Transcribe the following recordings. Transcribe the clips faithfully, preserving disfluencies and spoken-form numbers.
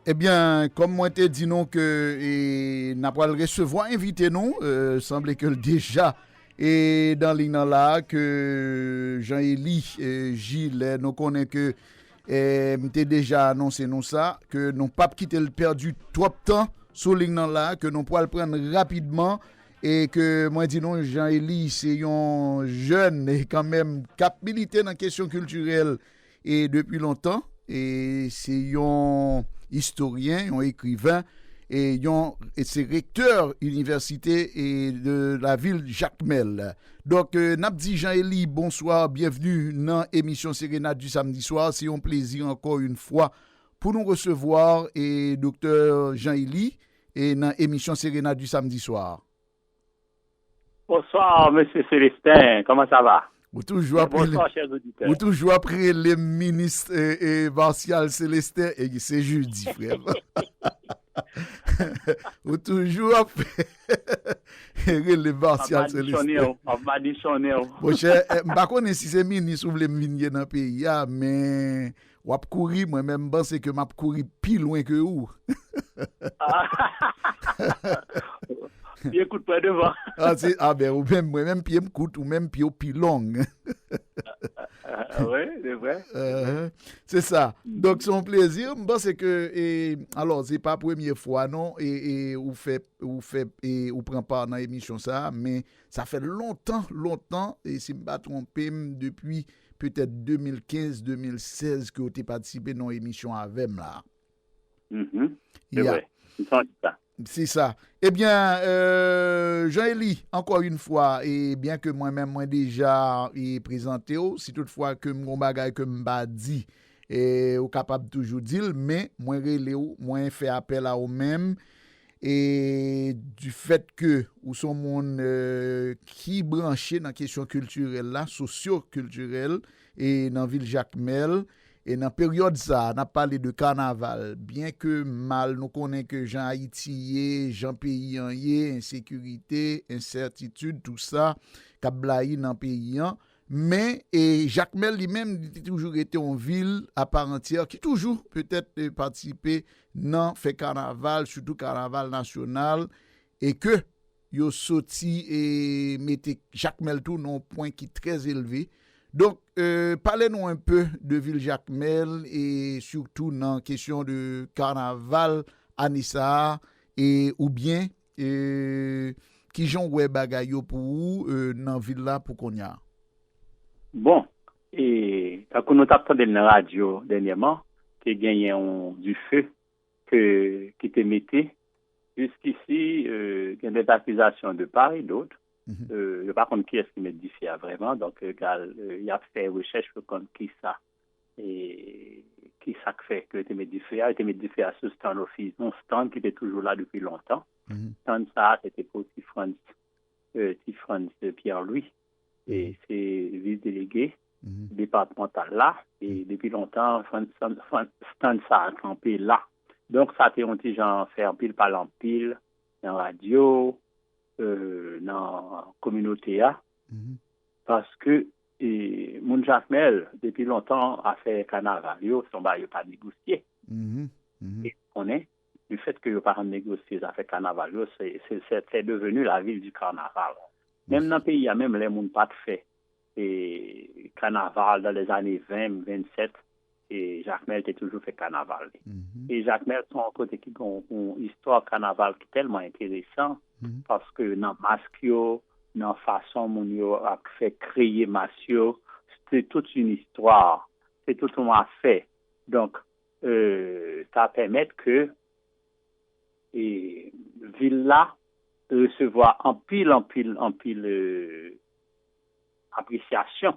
Ebyen, kòm mwen te di nou ke e, n a pral resevwa envite nou, e, sanble ke l deja e, nan liy nan la, ke Jean Élie e, Gillet, nou konnen ke e, m te deja anonse nou sa, ke nou p ap kite l pèdi twòp tan sou liy nan la, ke nou pral pran l rapidman, e ke mwen di nou, Jean Élie se yon jèn e kanmenm k ap milite nan kesyon kiltirèl e depi lontan, e se yon istoryen, yon ekriven, e yon e se rektè inivèsite e de la vil Jakmèl. Donk, e, n ap di Jean Élie bonswa, byenvni nan emisyon Serenade du Samedi Soir. Se yon plezi ankò yon fwa pou nou resevwa e doktè Jean Élie e nan emisyon Serenade du Samedi Soir. Bonsoir, Mesye Celestin. Comment ça va? Ou toujou ap rele, Bonsoir, chers auditeurs. Ou toujou ap rele m minis e, e, Martial Celestin, e se jedi, frè m. Ou toujou ap rele m Martial Madichonnen Celestin. Ou, ap madichonnen ou. Monchè, eh, m pa konnen si se minis ou vle m vin ye nan peyi a, men w ap kouri, mwen menm m panse ke m ap kouri pi lwen ke ou. Pye kout pran devan. Ah, se, ah ben, ou menm, mwen menm pye m kout, ou menm pye w pi long. Ah, wi, se vre. Uh-huh. Se sa. Donk, se yon plezi. M panse ke, e, alò, se pa premye fwa, non, e, e ou fè, ou fè, e ou pran pa nan emisyon sa, men sa fè lontan, lontan, e si m pa twonpe m, depi petèt de mil kenz, de mil sèz ke w te patisipe nan yon emisyon avè m la. Mhm. Se Ya. Vre. M sonje sa. Se sa. Ebyen, euh, Jean Élie, ankò yon fwa, e byen ke mwen menm mwen deja e prezante w, si toutfwa ke m gon bagay ke m pa di, e ou kapab toujou di l, men mwen rele w, mwen fè apèl a ou menm, e du fait que ou se yon moun euh, ki branche nan kesyon kiltirèl la, sosyo-kiltirèl, e nan vil Jakmèl, e nan peryòd sa a, n ap pale de kanaval. Byen ke mal nou konnen ke jan Ayiti ye, jan peyi an ye, ensekirite, ensètitid, tou sa k ap blayi nan peyi an. Men, e Jakmèl li menm, li te toujou rete yon vil aparantyè ki toujou petèt e, patisipe nan fè kanaval, sitou kanaval nasyonal, e ke yo soti e mete Jakmèl tou nan yon pwen ki trè elve. Donk, euh, pale nou enpe de vil Jakmèl e sitou nan kesyon de kanaval ane sa a, e oubyen e kijan w wè bagay yo pou ou euh, nan vil la pou kounye a? Bon, e tankou nou t ap tande l nan radyo dènyèman, te genyen yon dife ke, ki te mete. Jiskisi, euh, gen des accusations de part et d'autre. Mhm. Euh, yo pa konn kiyès ki met dife a vrèman, donk egal, euh, y ap fè rechèch pou konn kisa e kisa k fè ke yo te met dife a. Yo te met dife a sou stand ofis, yon stand ki te toujou la depi lontan. Mhm. Stand sa a, se te pou Ti Frantz, euh, Ti Frantz Pierre Louis. E se vis delege Mhm. depatmantal la. E depi lontan, stand, stand, stand sa a kanpe la. Donk, sa te yon ti jan fè anpil pale anpil nan radyo, euh, nan kominote a. Mhm. Paske e, moun Jakmèl, depi lontan, afè kanaval yo, se yon bagay yo pa negosye. Mhm. Mhm. E konnen, le fait que yo pa negosye zafè kanaval yo, se, se, se, c'est devenu la ville du carnaval. Menm nan peyi a, menm lè moun pa t fè e, kanaval dans les années vingt, vingt-sept, e Jakmèl te toujou fè kanaval li. Mhm. E Jakmèl se yon kote ki gen yon istwa kanaval ki tèlman enteresan, Mhm. paske nan mask yo, nan fason moun yo ap fè kreye mas yo, se tout yon istwa, se tout yon afè. Donk, euh, sa pèmèt ke e, vil la resevwa anpil, anpil, anpil euh, apresyasyon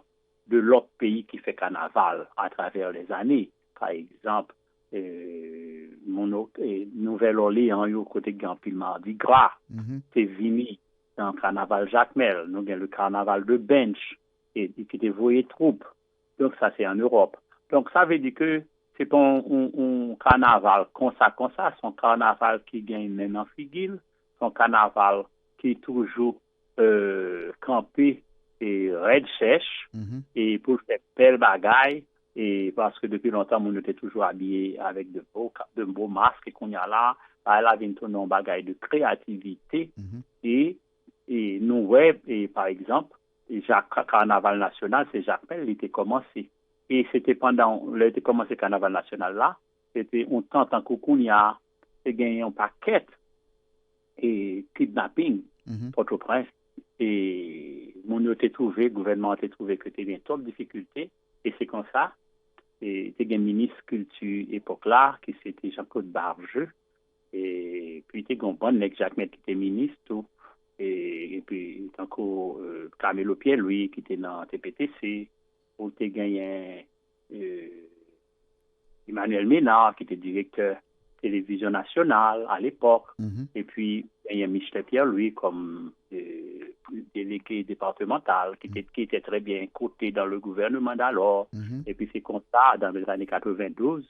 de lòt peyi ki fè kanaval atravè lèzane. Pa egzanp, euh, moun o- e, Nouvèl Òleyan yo kote gen anpil Mardi Gras Mhm. te vini nan kanaval Jakmèl. Nou gen le carnaval de Binche e, e ki te voye twoup. Donk sa se an Ewòp. Donk sa vle di ke se pa yon, yon, yon kanaval konsa konsa, se yon kanaval ki gen men nan figi l, se yon kanaval ki toujou euh, kanpe e rèd chèch Mhm. e pou l fè bèl bagay E paske depi lontan, moun yo te toujou abiye avèk de bo, de bo mask, e kounye a la, bagay la vin tounen yon bagay de kreyativite, e, e nou wè, e pa egzanp, e Jak, kanaval nasyonal, se Jakmèl, li te kòmanse. E se te pandan, lè yo te kòmanse kanaval nasyonal la, se te yon tan tankou kounye a, te gen yon pakèt e kidnaping Pòtoprens. E moun yo te twouve, gouvènman an te twouve ke te gen twòp difikilte, e se konsa, e te gen minis kilti epòk la, ki se te Jean-Claude Bargeux, e pi te gen yon bann nèg Jakmèl ki te minis tou, e, epi tankou, e, Carmelo Pierre-Louis ki te nan T P T C, ou te genyen, e, Emmanuel Ménard, ki te direktè Televizyon Nasyonal a lepòk, epi genyen Michelet Pierre-Louis kòm, e, delege depatmantal, ki te, ki te trè byen kote dans le gouvernement d'alors, epi se konsa, dans les années quatre-vingt-douze,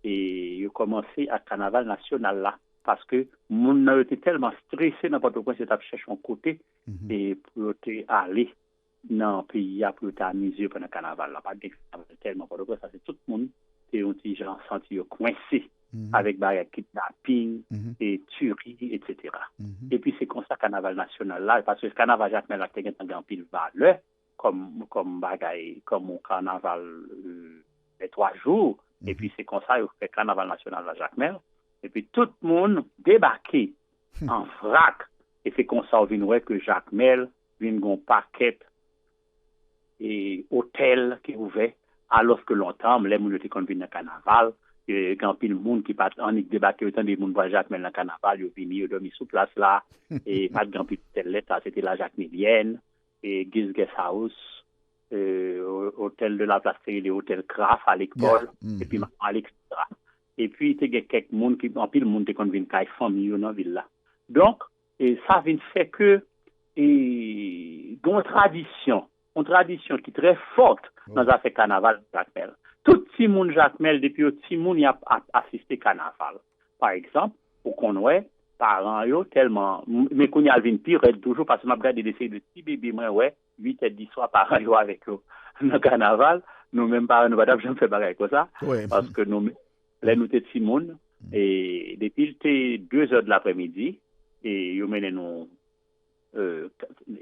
e yo kòmanse ak kanaval nasyonal la, paske moun nan yo te tèlman strese nan Pòtoprens, yo t ap chèche yon kote, e pou yo te ale nan peyi a pou yo te amize yo pandan kanaval la. Pa t gen kanaval tèlman Pòtoprens, paske tout moun te yon ti jan santi yo kwense avèk bagay kidnaping, e tiri, etsetera. Epi se konsa kanaval nasyonal la, paske kanaval Jakmèl la te gentan gen anpil valè kòm, kòm bagay, kòm yon kanaval, e, de twa jou. Epi se konsa yo fè kanaval nasyonal la Jakmèl. Epi tout moun debake an vrak. E se konsa w vin wè ke Jakmèl vin gon pakèt e otèl ki ouvè, alòske lontan, lè moun yo te konn vin nan kanaval, e, gen anpil moun ki pa t annik debake, yo tande moun pral Jakmèl nan kanaval, yo vini, yo dòmi sou plas la, e pa t gen anpil otèl lè sa, se te La Jakmelyèn, e Giz Guest House, e, o-, otèl de la Place te rele otèl Kraft a lepòk, epi Maman, etsetera. Epi te gen kèk moun ki, anpil moun te konn vin kay fanmi yo nan vil la. Donk, e sa vin fè ke, e, gen yon tradisyon, yon tradisyon ki trè fòt nan zafè kanaval Jakmèl. Tout timoun Jakmèl, depi yo timoun, y ap, ap asiste kanaval. Pa egzanp, ou konn wè, paran yo tèlman, m-, men kounye a l vin pi rèd toujou, paske m ap gade de seri de ti bebe mwen wè, uit è di swa, paran yo avèk yo nan kanaval, nou menm paran nou pa t ap janm fè bagay konsa, paske nou menm, lè nou te timoun, e depi l te de zè de laprèmidi, e yo mennen nou, e,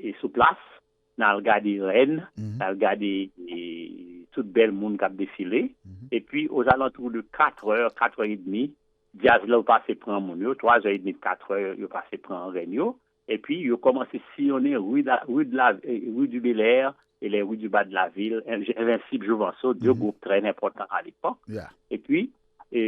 e sou plas, n al gade rèn, n al gade, e, tout bèl moun k ap defile, epi ozalantou de kat è, kat è edmi, djaz la yo pase pran moun yo, twa zè edmi, kat è, yo pase pran rèn yo, epi yo kòmanse siyonnen rue de la, rue de la, e, rue du Bel Air, e les rues du bas de la ville, Invincible, Jouvenceau, de gwoup trè enpòtan a lepòk. Epi, e,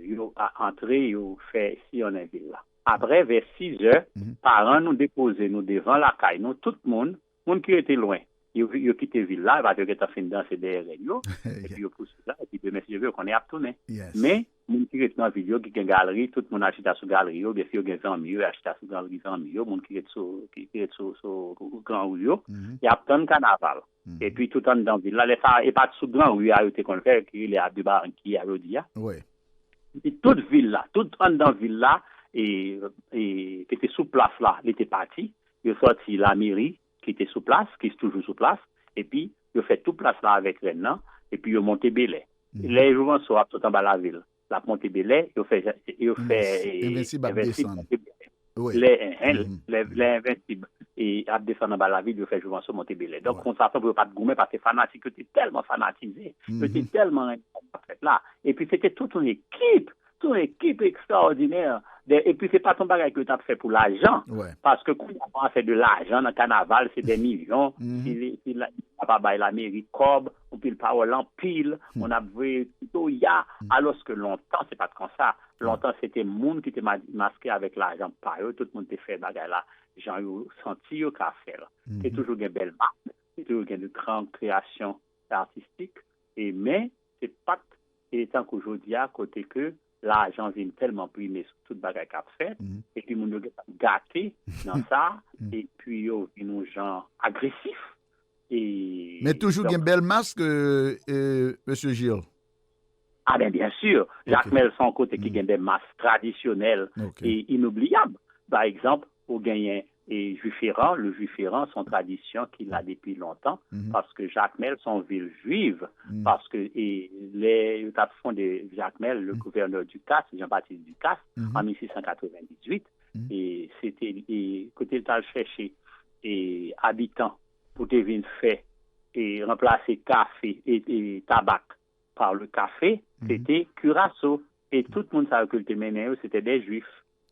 yo a, antre, yo fè siyonnen vil la. Apre, vè sis è, paran nou depoze nou devan lakay nou, tout moun, moun ki rete lwen, yo, yo kite vil la, paske yo gentan fin danse dèyè rèn yo, epi yo pouse la, epi demen, si Dye vle, yo konnen y ap tounen. Men, moun ki ret nan vil yo, ki gen galri, tout moun al chita sou galri yo, oubyen si yo gen zanmi yo, y al chita sou galri zanmi yo, moun ki ret sou, ki, ki ret sou, sou gran ri yo, y ap tann kanaval. Epi tout anndan vil la, lè sa a, e pa t sou gran ri a yo te konn fè, ki rele Avenue Barranquilla jodi a. Epi tout vil la, tout anndan vil la, e, e, ki te sou plas la, li te pati, yo sòti lameri, ki te sou plas, ki toujou sou plas, epi yo fè tout plas la avèk rèn nan, epi yo monte Belè. Lè Jouvenceau ap sot anba lavil, l ap monte Belè, yo fè, yo fè, Invincible ap desann. Lè, lè, lè Invincible ap desann anba lavil, yo fè Jouvenceau monte Belè. Donk, yon fason pou yo pa t goumen, paske fanatik yo te tèlman fanatize, yo te tèlman renmen sa k ap fèt la. Epi, se te tout yon ekip, tout yon ekip ekstraòdinè. Epi, se pa t yon bagay ke yo t ap fè pou lajan, paske kounye a, afè de lajan nan kanaval, se dè milyon, si, si la, pa bay lameri kòb, yon pil pawòl anpil, moun ap voye Toya, alòske lontan, se pa t konsa. Lontan, se te moun ki te ma-, maske avèk lajan pa yo, tout moun te fè bagay la, jan yo santi yo ka fè l. Te toujou gen bèl mask, te toujou gen de gran kreyasyon atistik, e men, se pa t, e tankou jodi a, kote ke lajan vin tèlman prime sou tout bagay k ap fèt, epi moun yo gentan gate nan sa, epi yo vin yon jan agresif, E Men toujou gen bèl mask, e, e, mesye Gilles. A ben, byen si. Jakmèl se yon kote ki gen de mask tradisyonèl e inobliyab. Pa egzanp, ou genyen e Jwif eran, le Jwif eran, se yon tradisyon ki la depi lontan, paske Jakmèl se yon vil jwiv, paske e, lè yo t ap fonde Jakmèl, le gouvènè Ducasse, Jean-Baptiste Ducasse, an mil sis san katrevendizuit, e se te e, kote l t al chèche e, abitan pou te vin fè e ranplase kafe e, e tabak par le café, se te Kiraso. E tout moun sa yo ke l te mennen yo, se te de jwif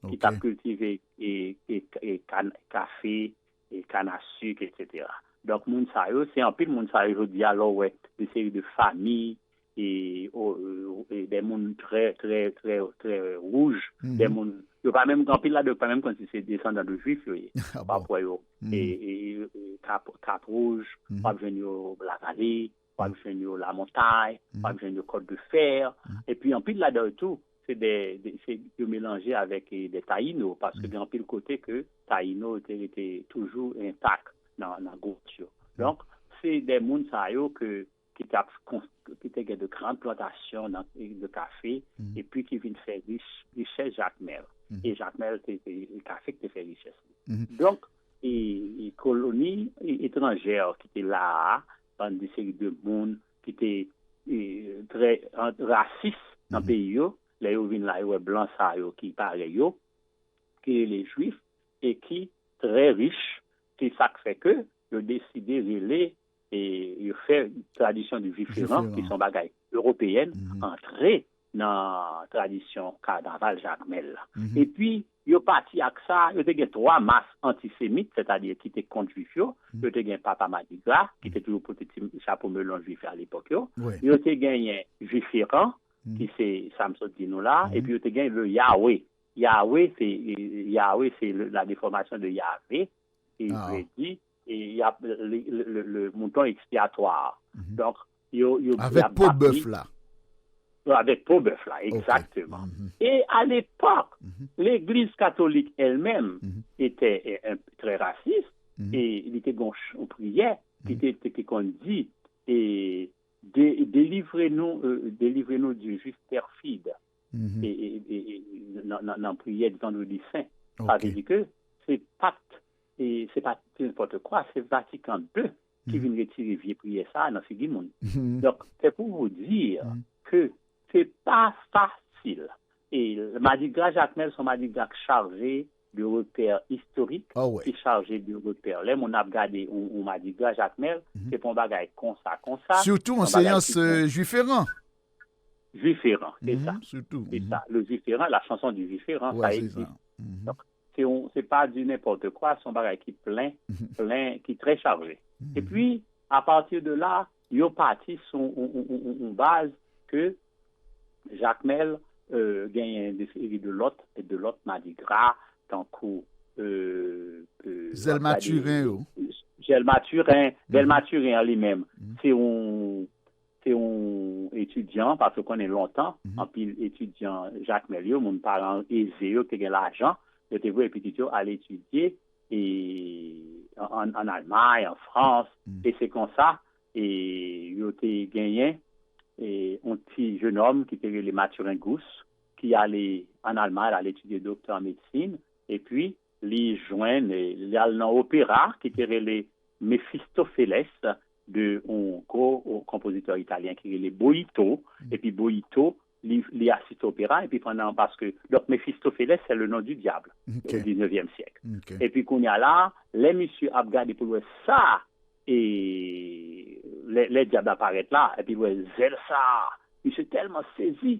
ki t ap kiltive e, e, e kan- kafe, e kanasik, etsetera. Donk, moun sa yo, se anpil moun sa yo, jodi a, lè w wè de seri de fami, e, o- e de moun trè, trè, trè, trè wouj, de moun, yo pa menm, anpil ladan yo pa menm konn si se desandan de jwif yo ye. W ap wè yo, e, e, e, kap, kap wouj, w ap jwenn yo Lavale, w ap jwenn yo Lamontay, w ap jwenn yo Côte de Fer, epi anpil ladan yo tou, se de, de se, yo melanje avèk e, de Tayino, paske gen anpil kote ke Tayino te rete toujou entak nan, nan gwòt yo. Donk, se de moun sa yo ke, ki t ap kons- ki te gen de gran plantasyon nan, de kafe, epi ki vin fè rich, richès Jakmèl. E Jakmèl, se, se kafe ki te fè richès li. Donk, e, e koloni e, etranjè ki te la a, bann de seri de moun ki te e, trè an- rasis nan peyi yo, lè yo vin la, yo wè blan sa yo ki parèy yo, ki rele jwif, e ki trè rich, se sa k fè ke yo deside rele, e yo fè tradisyon de jwif eran, ki se yon bagay ewopeyèn, antre nan tradisyon kanaval Jakmèl la. Epi, yo pati ak sa, yo te gen twa mas antisemit, sètadi ki te kont jwif yo, yo te gen Papa Madigra, ki te toujou pote ti chapo melon jwif a lepòk yo, yo te genyen Jwif eran, ki se sa m sot di nou la, epi yo te gen le Yahweh. Yahweh, se, Yahweh, se le- la déformation de Yahvé, ki vle di, e, y ap, le, le, le, le mouton expiatoire. Donk, yo, yo, y Avèk ap po bat bèf li. La. Yo, avèk po bèf la, egzakteman. E a lepòk, legliz katolik èl menm etè, e, en- trè rasis, e li te gen yon ch- yon priyè ki te, te, te konn di, e, de, délivrez-nous, euh, délivrez-nous du juif perfide. E, e, e, e, nan, nan, nan priyè di Vandredi Sen. Sa vle di ke se pa t, e se pa t nenpòt kwa, se Vatican deux ki vin retire vye priyè sa a nan figi moun. Donk, c'est pour vous dire que se pa fasil. E Madigra Jakmèl se yon madigra k chaje de repè istorik, ki chaje de repè. Lè moun ap gade yon, yon madigra Jakmèl, se pa yon bagay konsa, konsa. Sitou an seyans jwif eran. Jwif eran, se sa. Se sa. Le jwif eran, la chanson du jwif eran, sa egziste. Donk, se yon, se pa di nenpòt kwa, se yon bagay ki plen, plen, ki trè chaje. Epi, apati de la, yo pati sou yon, yon, yon, yon, yon baz ke Jakmèl, euh, genyen de seri de lòt, de lòt madigra, tankou, euh, euh, Zèl Matiren yo. Zèl Matiren, Zèl Matiren an li menm, se yon, se yon etidyan, paske konnen lontan, anpil etidyan Jakmèl yo, moun paran eze yo, ki te gen lajan, yo te voye pitit yo al etidye, e, an, an, an Almay, an Frans, e se konsa, e yo te genyen, e, yon ti jenòm ki te rele Mathurin Gousse, ki ale an Almay, al etidye doktè an medsin, epi li jwenn, e, li al nan opera ki te rele Mephistopheles de yon gwo, o, konpozitè italyen ki rele Boito, epi Boito, li, li asiste opera, epi pandan, paske, donk, Mephistopheles, c'est le nom du diable au dix-neuvième siècle. Epi kounye a la, lè misye ap gade pou l wè sa, e lè, lè dyab la parèt la, epi l wè zèl sa, misye tèlman sezi,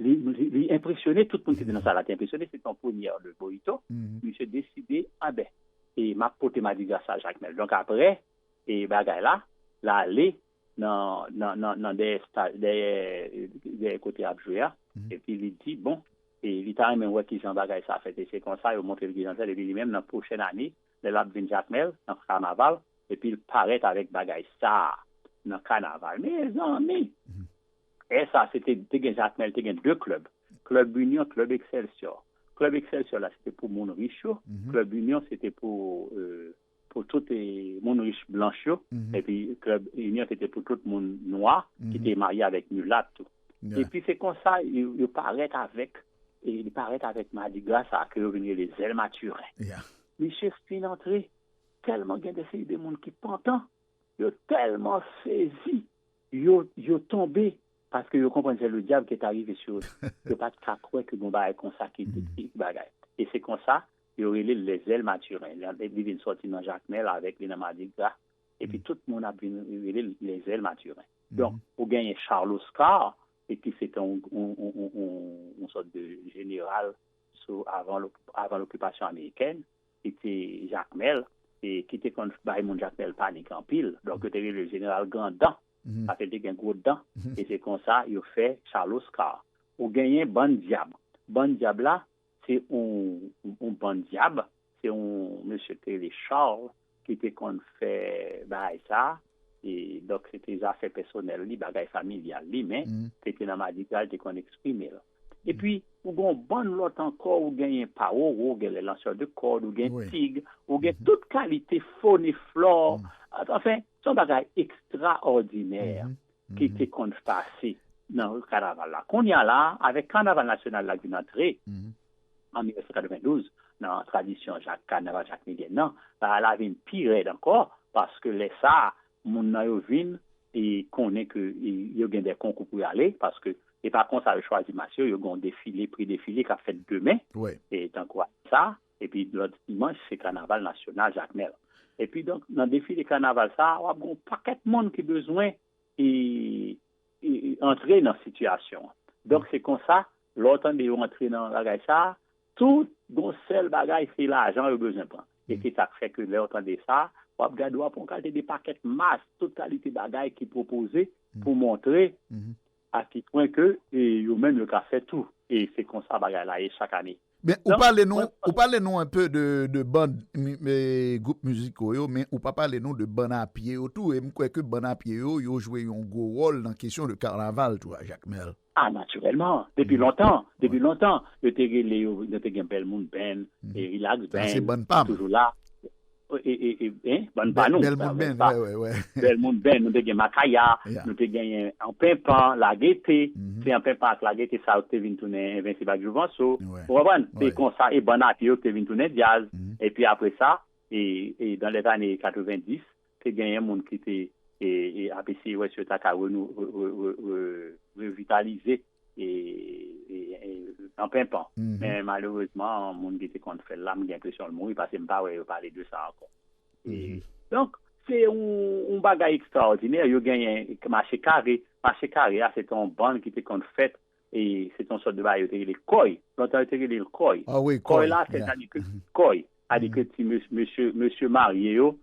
li, li, li enpresyone, tout moun ki te nan sal la te enpresyone, se te yon premyè de Boito, misye deside, a ben, e m ap pote madigra sa Jakmèl. Donk apre, e bagay la, l ale nan, nan, nan, nan dèyè sta- dèyè, dèyè kote y ap jwe a, epi li di, bon, e li ta renmen wè kijan bagay sa fèt, e se konsa yo montre l kijan l fèt, epi li menm nan pwochèn ane, lè l ap vin Jakmèl, nan kanaval, epi l parèt avèk bagay sa a nan kanaval. Mezanmi! Lè sa, se te, te gen Jakmèl, te gen de klèb. Klèb Inyon, klèb Excelsior. Klèb Excelsior la, se te pou moun rich yo. Klèb Inyon, se te pou, euh, pou tout, eh, moun rich blanch yo. Epi klèb Inyon, se te pou tout moun nwa ki te marye avèk milat tou. Epi se konsa, yo, yo parèt avèk, e li parèt avèk madigra sa ke yo vin rele Zèl Matiren. Misye fin antre, tèlman gen de seri de moun ki pantan, yo tèlman sezi, yo, yo tonbe, paske yo konprann se le diable qui est arrivé sur eux. Yo pa t ka kwè ke gon bagay konsa ki, ki bagay. E se konsa, yo rele l les ailes Mathurin. Li vin sòti nan Jakmèl avèk li nan Madigra. Epi tout moun ap vin rele l les ailes Mathurin. Donk, ou genyen Charles Oscar, e ki se te yon, yon, yon, yon, yon, yon sòt de jeneral sou, avan, avan lokipasyon amerikèn, ki te Jakmèl, e ki te konn bay moun Jakmèl panik anpil. Donk, yo te rele l jeneral Grandan, paske l te gen gwo dan. E se konsa yo fè Charles Oscar. Ou genyen Bann Dyab. Bann Dyab la, se yon, yon bann dyab, se yon mesye ki rele Charles ki te konn fè bagay sa, e donk se te zafè pèsonèl li, bagay familyal li, men se te nan Madigra li te konn eksprime l. Epi, ou gen yon bann lòt ankò, ou genyen Paworo, ou gen les lanceurs de cordes, ou gen tig, ou gen tout kalite fon e flò. Anfen, se yon bagay ekstraòdinè ki te konn pase nan kanaval la. Kounye a la, avèk kanaval nasyonal la ki vin antre an mil nèf san katrevendouz, nan tradisyon Jak, kanaval jakmelyèn nan, bagay la vin pi rèd ankò, paske lè sa a, moun nan yo vin e konnen ke e, yo gen de konkou pou y ale, paske e pa konsa yo chwazi mas yo, yo gen yon defile, pri defile k ap fèt demen, e tankou sa, epi lòt dimanch, se kanaval nasyonal Jakmèl. Epi donk, nan defile kanaval sa a, w ap gen yon pakèt moun ki bezwen e, e, e antre nan sitiyasyon an. Donk, se konsa, lè w tande yo antre nan bagay sa a, tout gon sèl bagay, se lajan yo bezwen pran. E se sa k fè ke lè w tande sa, w ap gade, w ap yon kalite de pakèt mas, tout kalite bagay ki pwopoze pou montre a ki pwen ke e, yo menm yo ka fè tou. E se konsa bagay la ye chak ane. Ben, ou pale nou, ou pale nou un peu de, de bann mi- e, gwoup mizikal yo, men ou pa pale nou de bann a pye yo tou. E m kwè ke bann a pye yo, yo jwe yon gwo wòl nan kesyon de kanaval tou a Jakmèl. Ah, natirèlman. Depi lontan, depi lontan, yo te rele yo, yo te gen Bèl Moun Band, e Relax Band, toujou la. E, e, e, en? Bann pa nou. Bèl Moun Band, wè, wè, wè. Bèl Moun Band, nou te gen Makaya, nou te genyen Anpenpan, Lagete, se Anpenpan ak Lagete sa yo te vin tounen Envensib ak Jouvanso. Ou konprann? Se konsa, e bann a pye yo te vin tounen djaz. Epi apre sa, e, e dans les années quatre-vingt-dix, te genyen moun ki te e, e ap eseye wè si yo ta ka renou, re, re, re, re, revitalize e, e, e, Anpenpan. Men malerezman, moun ki te konn fè l la, m gen enpresyon l mouri, paske m pa wè yo pale de sa ankò. E, donk, se yon, yon bagay ekstraòdinè. Yo genyen mache kare. Mache kare a, se te yon bann ki te konn fèt, e se te yon sòt de bagay yo te rele kòy. Lontan, yo te rele l kòy. Kòy la, sètadi ke kòy. Sètadi ke ti mes- mesye, mesye marye yo,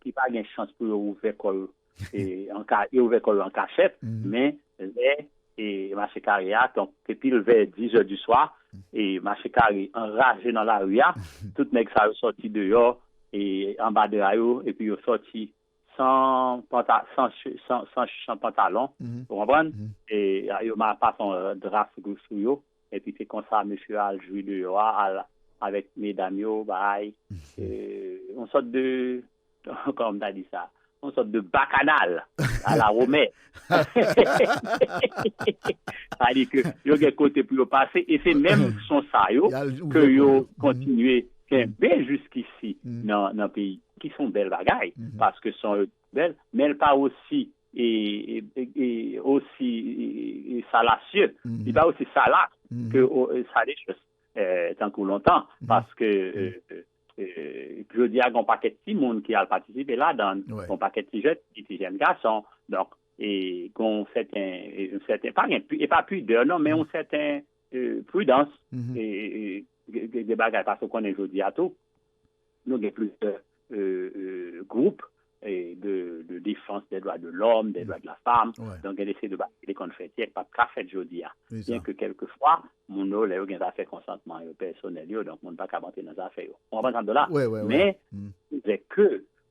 ki pa gen chans pou yo ouvè kò yo, e, an ka, yo ouvè kò yo an kachèt, men lè e mache kare a, donk, depi l vè dizè di swa, e mache kare anraje nan lari a, tout nèg sa yo sòti deyò, e anba dra yo, epi yo sòti san panta, san, san, san, san pantalon, ou konprann? E yo ma pa fè yon dra sou, sou yo, epi se konsa mesye a al jwi deyò a, al avèk medam yo, bay, e, yon sòt de, kòman m ta di sa? Yon sòt de bakanal a la Womè. Sètadi ke yo gen kote pou yo pase, e se menm son sa yo ke yo kontinye kenbe jiskisi nan, nan peyi, ki se yon bèl bagay, paske son yo bèl, men l pa osi, e, e, e, e osi, e, e, salasye, li pa osi salas ke o, e, salacious, e, tankou lontan, paske, e, e, e, jodi a, gen yon pakèt timoun ki al patisipe ladan l, gen yon pakèt ti jèn fi, ti jèn gason, donk, e, gen yon sèten, e, yon sèten, pa gen, pi- e pa pidè, non, men yon sèten, e, pridans, e, e, e, de, de, de bagay, paske w konnen jodi a tou, nou gen plizyè, e, e, gwoup, e, de, de défense des droits de l'homme, des droits de la femme. Donk, gen de seri de bagay ki te konn fèt yè, k p ap ka fèt jodi a. Byen ke kèlkefwa, moun yo, lè yo gen zafè konsantman yo, pèsonèl yo, donk moun pa ka antre nan zafè yo. Ou konprann sa m di w la? Men, la chose est que,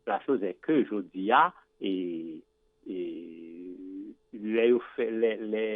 la chose est que, jodi a, e, e, lè yo fè, lè, lè,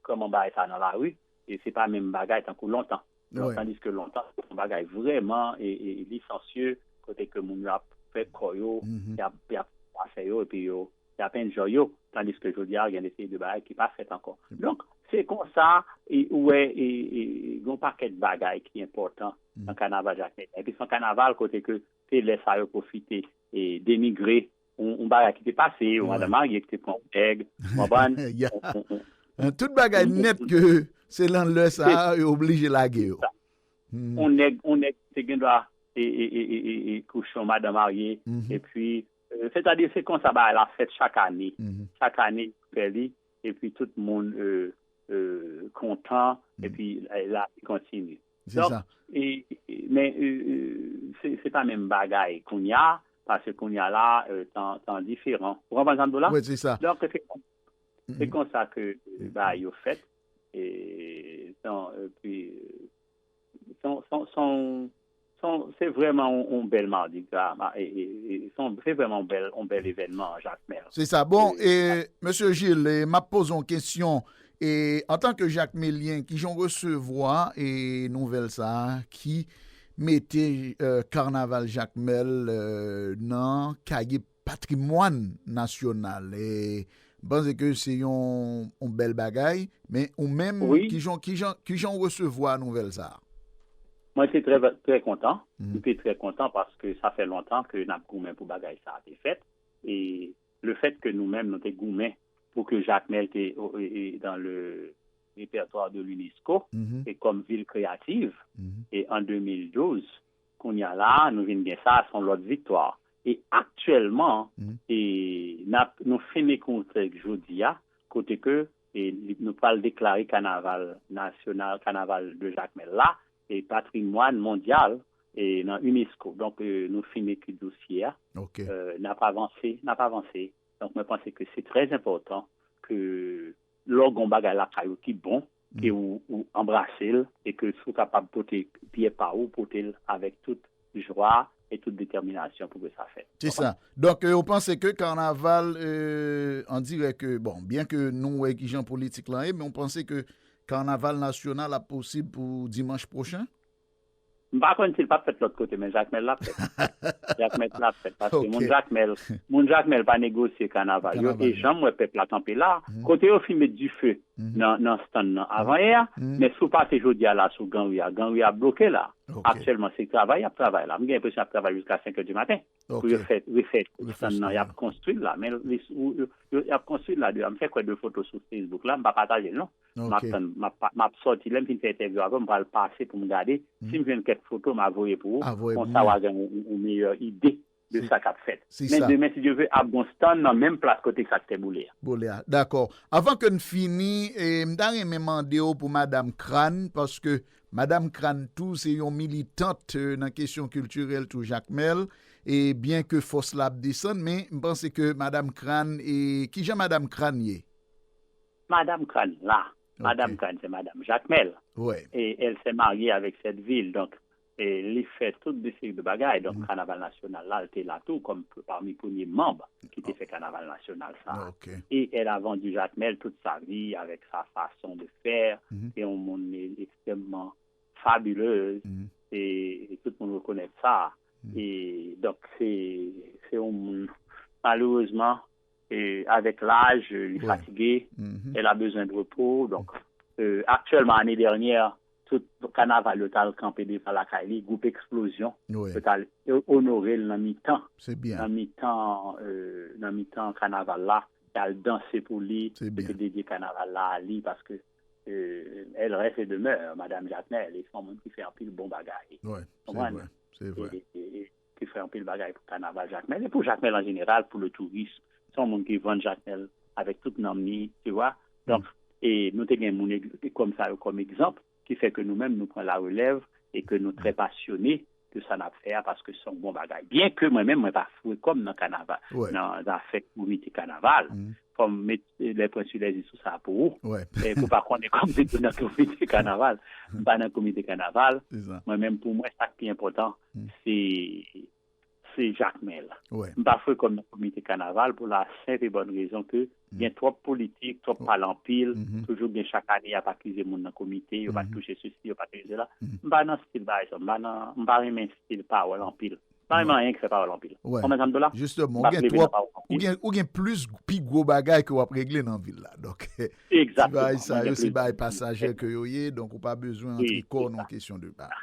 kòman bagay sa nan lari, e se pa menm bagay tankou lontan. Donk, tandiske lontan, se yon bagay vrèman, e, e, lisansye, kote ke moun yo ap fè kò yo, y ap, y ap fè yo, epi yo, y ap enjoy yo. Tandiske jodi a, gen de seri de bagay ki pa fèt ankò. Donk, Se konsa, e, ou wè, e, e, e, gen yon pakèt bagay ki enpòtan nan kanaval Jakmèl. Epi se yon kanaval kote ke se lè sa yo pwofite e denigre yon, yon bagay ki te pase, yon madan marye ki te pran yon nèg, ou konprann? Yon, yon, yon, Tout bagay nèt ke se nan lè sa a yo oblije lage yo. On nèg, on nèg te gen dwa e, e, e, e, e, e kouche yon madan marye, epi, e, sètadi se konsa bagay la fèt chak ane. Chak ane, yo fè li, epi tout moun e, e, kontan, epi e, lavi kontinye. Donk, e, e, men e, e, se, se pa menm bagay kounye a, paske kounye a la, e, tan, tan diferan. Ou konprann sa m di w la? Wi, se sa. Donk, se, se konsa ke e, bagay yo fèt. E, tan, epi, son, son, son, son, se vrèman yon, yon bèl madigra. Ma- e- e- e- son- Se vrèman yon bèl, yon bèl evènman, Jakmèl. Se sa. Bon, e, e, Mesye Gilles, e, m ap poze yon kesyon. E, antanke Jakmelyen, kijan w resevwa e nouvèl sa a ki mete e, Kanaval Jakmèl e, nan kaye patrimwàn nasyonal? E, M panse ke se yon, yon bèl bagay, men ou menm, kijan, kijan, kijan w resevwa nouvèl sa a? Mwen te trè, trè kontan. M te trè kontan paske sa fè lontan ke n ap goumen pou bagay sa a te fèt. E lefèt ke nou menm, nou te goumen pou ke Jakmèl te o- e- e- dans le répertoire de l'UNESCO e kòm vil kreyativ, e an de mil douz, kounye a la, nou vin gen sa, se yon lòt viktwa. E aktyèlman, e n ap, nou fin ekri yon tèks jodi a, kote ke e, li- nou pral deklare kanaval nasyonal, kanaval de Jakmèl la, e patrimwàn mondyal e nan unesco. Donk, e, nou fin ekri dosye a. E, n ap avanse, n ap avanse. Donk, mwen panse ke se trè enpòtan ke lè w gen yon bagay lakay ou ki bon, ke ou, ou anbrase l, e ke si w kapab pote pyè pa ou, pote l avèk tout jwa e tout detèminasyon pou ke sa fèt. Se sa. Donk, e, ou panse ke kanaval e, an dirèk, e, bon, byen ke nou wè kijan politik lan ye, men ou panse ke kanaval nasyonal ap posib pou dimanch pwochen? M pa konn si l p ap fèt lòt kote, men Jakmèl l ap fèt. Jakmèl l ap fèt, paske moun Jakmèl, moun Jakmèl pa negosye kanaval yo, e jan m wè pèp la kanpe la, kote yo fin met dife nan, nan stann nan avan yè a, men si w pase jodi a la sou Granri a, Granri a bloke la. Aktyèlman, se travay y ap travay la. M gen enpresyon y ap travay jiska senk è di maten pou yo fè, refè stann nan. Y ap konstwi l la, men li, ou- yo, yo, y ap konstwi l la deyò. M fèk wè de foto sou Facebook la, m pa pataje l non. M ap tann, m ap, pa- m ap sòti. Lè m fin fè entèvyou avè w, m pral pase pou m gade. Si m jwenn kèk foto, m a voye pou ou. Konsa w a gen yon, yon, yon meyè ide de sa k ap fèt. Men demen, si Dye vle, ap gen yon stand nan menm plas kote sa k te boule a. Boule a, dakò. Avan ke n fini, e, m ta renmen mande w pou Madam Crane, paske Madam Crane tou se yon militant e, nan kesyon kiltirèl tou Jakmèl, e byen ke fòs la ap desann, men m panse ke Madam Crane, e kijan Madam Crane ye? Madam Crane la. Madam Crane se Madam Jakmèl. E elle s'est mariée avec cette ville, donk e li fè tout de seri de bagay. Donk, kanaval nasyonal la, l te la tou kòm pami premye manm ki te fè kanaval nasyonal sa a. E elle a vendu Jakmèl toute sa vie avec sa façon de faire. Se yon moun e- ekstrèmman fabuleuse. E, e tout moun rekonèt sa. E donk, se se yon moun, malerezman, e avèk laj, li fatige, elle a besoin de repos. Donk, e aktyèlman, ane dènyè, tout kanaval yo t al kanpe devan lakay li, gwoup Eksplozyon, yo t al o- onore l nan mitan, nan mitan, e, nan mitan kanaval la, y al danse pou li, yo te dedye kanaval la a li, paske e, elle reste et demeure, Madam Jakmèl, e se yon moun ki fè anpil bon bagay. Konprann? E, e, e, ki fè anpil bagay pou kanaval Jakmèl, e pou Jakmèl an jeneral, pou le touris. Se yon moun ki vann Jakmèl avèk tout nanm li, tu vois. Donk, e nou te gen moun eg- kòm sa yo kòm egzanp, ki fè ke nou menm, nou pran larelèv e ke nou trè pasyone de sa n ap fè a, paske se yon bon bagay. Byen ke mwen menm, mwen pa foure kò m nan kanaval, nan zafè komite kanaval. Fò m met les points sur les i sou sa pou ou. E pou w pa konnen kòm se tou nan komite kanaval. M pa nan komite kanaval. Mwen menm, pou mwen, sa k pi enpòtan, se, se Jakmèl. M pa foure kò m nan komite kanaval pou la senp e bòn rezon ke gen twòp politik, twòp pale anpil, toujou gen chak ane y ap akize moun nan komite, yo pa t touche sesi, yo pa t touche sela. M pa nan stil bagay sa, m pa nan, m pa renmen stil pawòl anpil. Pa menm anyen ki fè pawòl anpil. Ou konprann sa m di w la? Jisteman, ou gen twòp, ou gen, ou gen plis, pi gwo bagay ke w ap regle nan vi w la. Donk, ti bagay sa yo, se bagay pasajè ke yo ye, donk ou pa bezwen antre kò nan kesyon de bagay.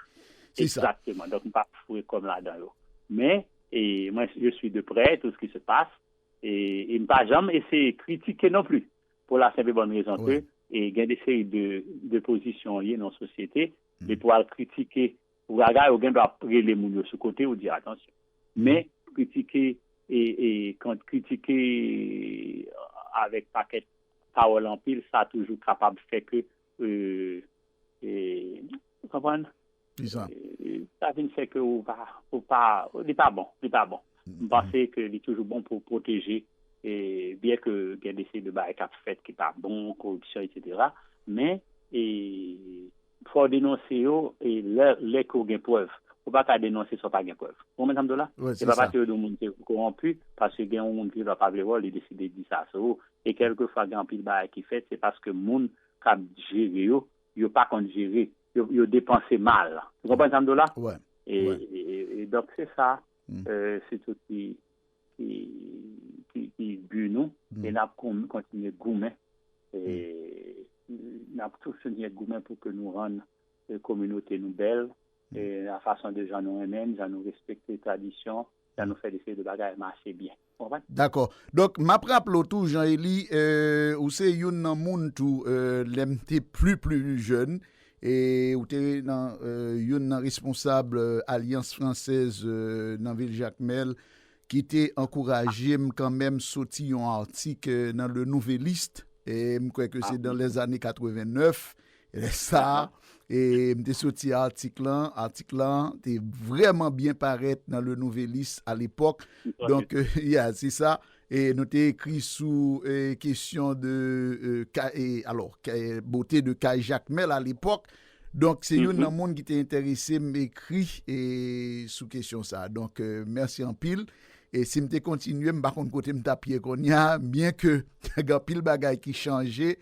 Se sa. Exactement. Donc, m pa foure kò m ladan yo. Men, e, mwen, je suis de près tout ce qui se passe. E, e m pa janm eseye kritike non pli. Pou la senp e bòn rezon ke, e, gen de seri de, de pozisyon ou ye nan sosyete, depi w al kritike pou bagay, ou gen dwa rele moun yo sou kote, ou di atansyon. Men, kritike, e, e, kan kritike avèk pakèt pawòl anpil, sa toujou kapab fè ke, e, e, ou konprann? Sa vin fè ke ou pa, ou pa, li pa bon, li pa bon. M panse ke li toujou bon pou pwoteje, e, byen ke gen de seri de bagay k ap fèt ki pa bon, koripsyon, etsetera. Men, e, fò w denonse yo, e, lè, lè ke w gen prèv. Ou pa ka denonse san w pa gen prèv. Ou konprann sa m di w la? Se pa paske yo di yon moun se kowonpi, paske gen yon moun ki pa vle wè w, li deside di sa sou ou. E kèlkefwa gen anpil bagay ki fèt, se paske moun k ap jere yo, yo pa konn jere, yo, yo depanse mal. Ou konprann sa m di w la? E, e, e, e donk, se sa, e, sitou ki, ki, ki, ki bi nou, e n ap kon-, kontinye goumen. E n ap kontinye goumen pou ke nou rann, e, kominote nou bèl, e la fason de jan nou renmen, jan nou respekte tradisyon, jan nou fè de seri de bagay mache byen. Ou konprann? Dakò. Donk, m ap raple w tou, Jean Élie, e, ou se youn nan moun tou, e, lè m te pli, pli jèn, e ou te nan, e, youn nan responsab, e, Alyans Fransèz, e, nan vil Jakmèl, ki te ankouraje m kanmenm soti yon atik, e, nan Le Nouvelliste. E m kwè ke se dan lèzane katrevennnèf. E lè sa, e m te soti atik lan. Atik lan te vrèman byen parèt nan Le Nouvelliste alepòk. Donk, e, ya, se sa. E nou te ekri sou, e, kesyon de, e, ka-, e, alò, ka-, e, bote de kay Jakmèl alepòk. Donk, se youn nan moun ki te enterese m ekri, e, sou kesyon sa. Donk, e, mèsi anpil. E si m te kontinye, m pa konn kote m t ap ye kounye a, byen ke gen anpil bagay ki chanje.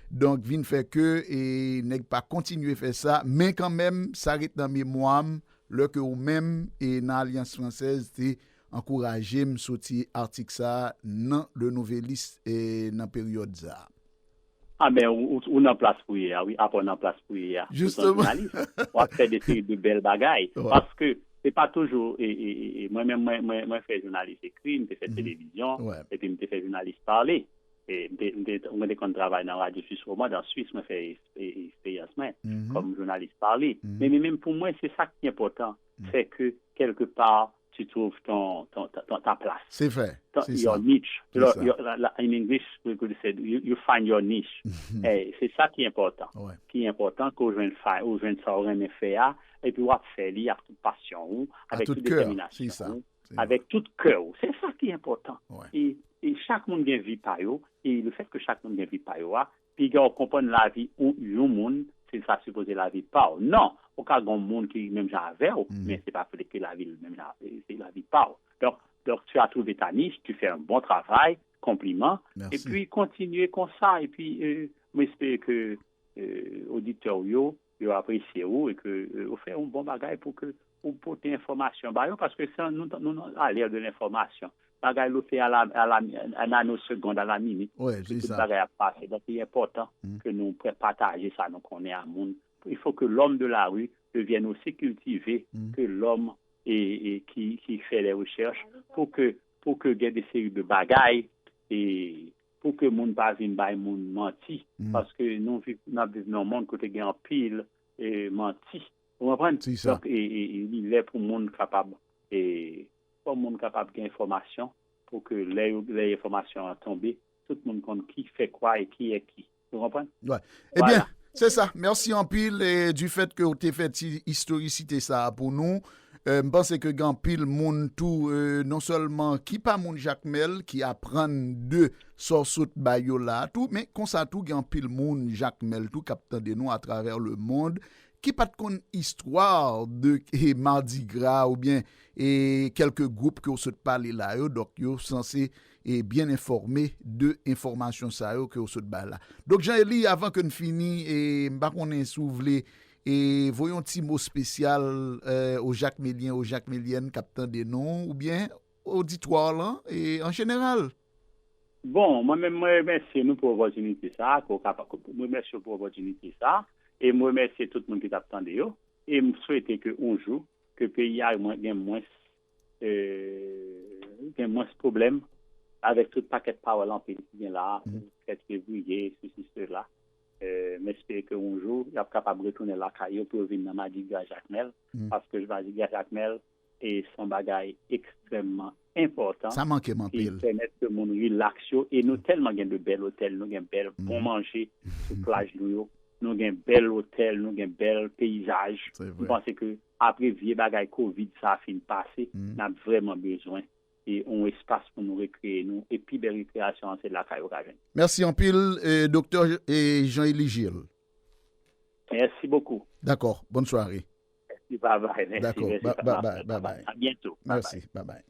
Donk, vin fè ke, e, nèg pa kontinye fè sa. Men kanmenm, sa ret nan memwa m, lè ke ou menm, e, nan Alyans Fransèz, te ankouraje m soti atik sa a nan Le Nouvelliste, e, nan peryòd sa a. A, men, ou, ou, ou nan plas pou ye a, wi, apa w nan plas pou ye a. Ou se yon jounalis, w ap fè de seri de bèl bagay. Paske se pa toujou, e, e, e, e, mwen menm, mwen, mwen, mwen fè jounalis ekri, m te fè televizyon, epi m te fè jounalis pale. E, m te, m te, mwen te konn travay nan Radio Suisse Romande, an Swis, mwen fè e, e, eksperyans mwen kòm jounalis pale. Men, men, men pou mwen, se sa ki enpòtan, se ke, kèlke pa, tu trouves ton, ton, ton, ton, ta place. Se vre, se sa. Your niche. Your, your, la, la, in English, we could say, you, you find your niche. E, se sa ki enpòtan. Ki enpòtan ke w jwenn fa-, ou jwenn sa w renmen fè a, epi w ap fè li ak tout pasyon ou, avèk tout detèminasyon ou, avèk tout kè ou. Se sa ki enpòtan. E, e chak moun gen vi pa yo, e lefèt ke chak moun gen vi pa yo a, piga w konprann lavi ou, yon moun, se sa sipoze lavi pa w. Non, ou ka gen yon moun ki menm jan avè w, men se pa vle ke lavi l menm jan, se lavi pa w. Donk, donk, tu as trouvé ta niche, tu fais un bon travail, konpliman. Epi kontinye konsa, epi, e, mwen espere ke, e, oditè w yo, yo apresye ou e ke, e, ou fè yon bon bagay pou ke ou pote enfòmasyon ba yo, paske se, nou, nou, nou à l'ère de l'information. Bagay yo fè à la, à la, à la nanosegond, à la minute, ke tout bagay ap pase. Donk, li enpòtan ke nou pre-, pataje sa nou konnen a moun. Il faut que l'homme de la rue devienne aussi cultivé que l'homme, e, e, qui, qui fait les recherches, pou ke, pou ke gen de seri de bagay, e, pou ke moun pa vin bay moun manti, paske nou viv, n ap viv nan yon mond kote gen anpil, e, manti. Ou konprann? Donk, e, e, e, li lè pou moun kapab, e, pou moun kapab gen enfòmasyon, pou ke lè yo, lè enfòmasyon an tonbe, tout moun konn ki fè kwa e ki è ki. Ou konprann? Ebyen, se sa. Mèsi anpil, e, du fait ke w te fè ti istorisite sa a pou nou. E, m panse ke gen anpil moun tou, e, non sèlman ki pa moun Jakmèl, ki aprann de sa w sot bay yo la a tou, men konsa tou gen anpil moun Jakmèl tou k ap tande nou atravè le monde, ki pa t konn istwa de, e, Mardi Gras oubyen, e, kèlke gwoup ke w sot pale la yo, donk yo sanse, e, byen enfòme de enfòmasyon sa yo ke w sot bay la. Donk, Jean Élie, avan ke n fini, e, m pa konnen si w vle, e voye yon ti mo espesyal, eh, o Jakmelyen, o Jakmelyèn k ap tande nou, oubyen oditwa lan, e an jeneral. Bon, mwen menm, mwen remèsye nou pou opòtinite sa, ke w kapab, mwen remèsye w pou opòtinite sa, e mwen remèsye tout moun ki t ap tande yo, e m swete ke yon jou, ke peyi a mwen gen mwens, eh, gen mwens pwoblèm avèk tout pakèt pawòl anpil ki gen la, fèt fevriye, sesi, sela. Eh, m espere ke yon jou, y ap kapab retounen lakay yo pou yo vin nan Madigra Jakmèl, paske Madigra Jakmèl, e se yon bagay ekstrèmman enpòtan Sa manke m ki anpil. pèmèt ke moun rilaks yo. E nou tèlman gen de bèl otèl, nou gen bèl bon manje sou plaj nou yo, nou gen bèl otèl, nou gen bèl peyizaj. Se M vre. panse ke apre vye bagay kovid sa a fin pase, n ap vrèman bezwen e yon espas pou nou rekreye nou. E pi bèl rekreyasyon an se lakay ou ka jwenn. Mèsi anpil, eh, Doktè, eh, Jean Élie Gilles. Mèsi bokou. Dakò, bòn sware. Mèsi, babay. Mèsi, Dakò, mèsi, ba- ba- babay. ba- babay. A byento. Babay. Mèsi, babay.